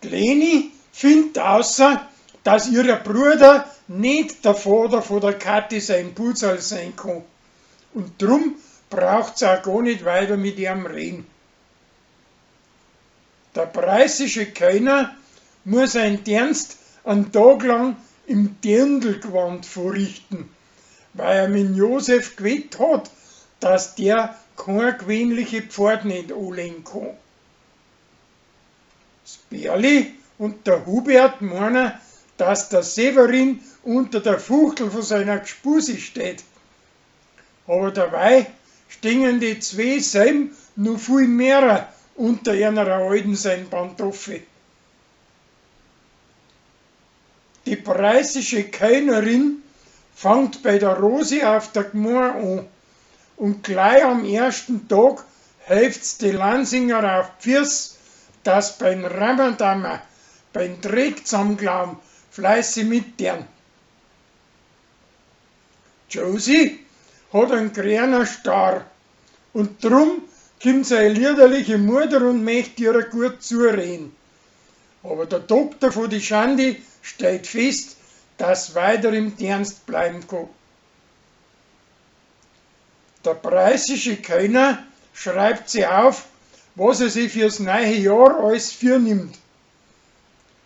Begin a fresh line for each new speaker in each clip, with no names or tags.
D'Leni findt aussa, dass ihrer Bruder ned der Vater von der Kathi sein Putzerl sein kann. Und drum braucht's auch gar nicht weiter mit ihrem reden. Der preußische Kölner muss sein Dienst einen Tag lang im Dirndlgewand verrichten, weil er mit Josef gewett hat, dass der kein gewöhnliche Pferd nicht anlegen kann. Das Berli und der Hubert meinen, dass der Severin unter der Fuchtel von seiner Gspusi steht. Aber dabei stehen die zwei selben noch viel mehrer unter einer alten sein Pantoffel. Die preußische Kellnerin fängt bei der Rosi auf der Gmor an und gleich am ersten Tag hilft's die Lansinger auf d'Füß, dass beim Ramadammer, beim Dreck zusammenklauen, fleißig mit. Josie hat einen grünen Star und drum kommt seine liederliche Mutter und möchte ihr gut zureden. Aber der Doktor von die Schandi stellt fest, dass weiter im Dienst bleiben kann. Der preußische Kölner schreibt sie auf, was er sich fürs neue Jahr alles vornimmt.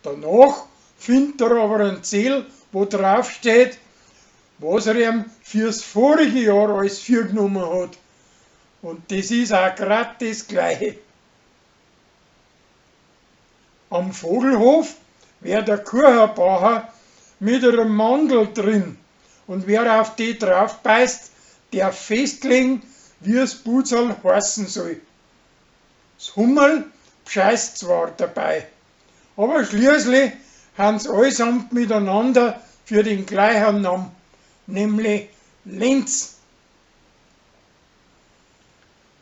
Danach findet er aber einen Zettel, wo drauf steht, was er ihm fürs vorige Jahr alles vorgenommen hat. Und das ist auch grad das Gleiche. Am Vogelhof wär der Kuchenbacher mit einem Mandel drin und wer auf die drauf beißt, darf festlegen, wie es Putzerl heißen soll. Das Hummerl bscheißt zwar dabei, aber schließlich haben's allesamt miteinander für den gleichen Namen, nämlich Lenz.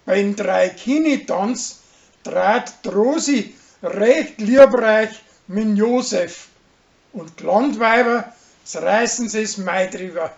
Beim Dreikini-Tanz trat d'Rosi recht liebreich mit Josef und d'Landweiber zerreißen sie's Mai drüber.